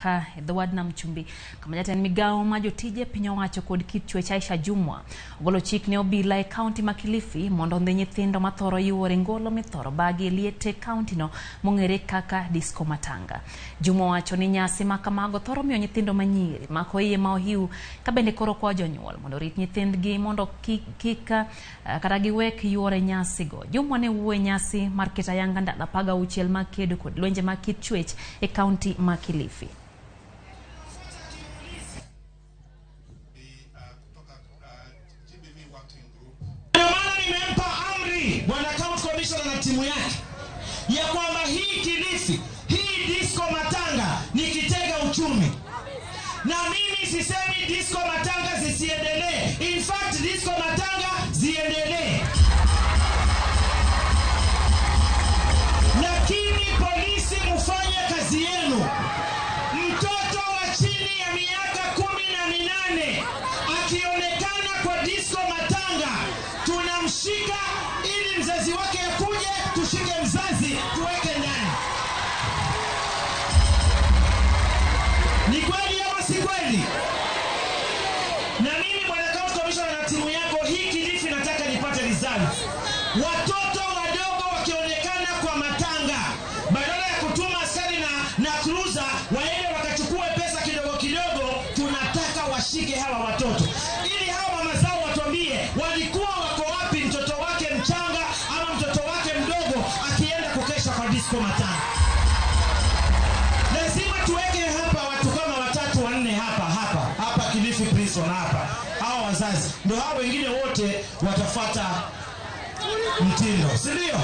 Ka e dho wad nam chumbi kama jatend migawo ma jotije piny owacho kod kit chwech Aisha Jumwa ogolo chik ne obila e kaunti ma Kilifi mondo ondhi nyithindo mathoro yuore ngolo mithoro bagi e liete kauntino mong'ere kaka disco matanga. Jumwa owacho ni nyasi ma kamago thoro miyo nyithindo manyiri mako iye ma ohiu ka bende koro kwayo jonyuol mondo orit nyithindgi mondo kik kata giwek yuore nyasigo. Jumwa ne wuoyo e nyasi mar keto ayanga ndalo 16 mag kedo kod lwenje mag kit chwech e kaunti ma Kilifi. Ndio maana nimempa amri Bwana County Commissioner na timu yake ya kwamba hii Kilifi, hii disco matanga ni kitega uchumi. Na mimi sisemi disco matanga zisiendelee. In fact, disco matanga ziendelee. Lakini polisi mfanye kazi yenu. Mtoto wa chini ya miaka 18 akionekana kwa disco matanga, tunamshika ili mzazi wake akuje, tushike mzazi tuweke ndani. Ni kweli ama si kweli? Na mimi Bwana County Commissioner na timu yako, hii Kilifi nataka nipate results. Watoto wadogo wakionekana kwa matanga, badala ya kutuma askari na cruiser waende wakachukue pesa kidogo kidogo, tunataka washike hawa watoto ili hawa mama zao watuambie walikuwa wako wapi mtoto wake mchanga ama mtoto wake mdogo akienda kukesha kwa disco matanga. Lazima tuweke hapa watu kama 3 4 hapa hapa hapa Kilifi Prison hapa. Hawa wazazi ndio hao, wengine wote watafuata mtindo, si ndio?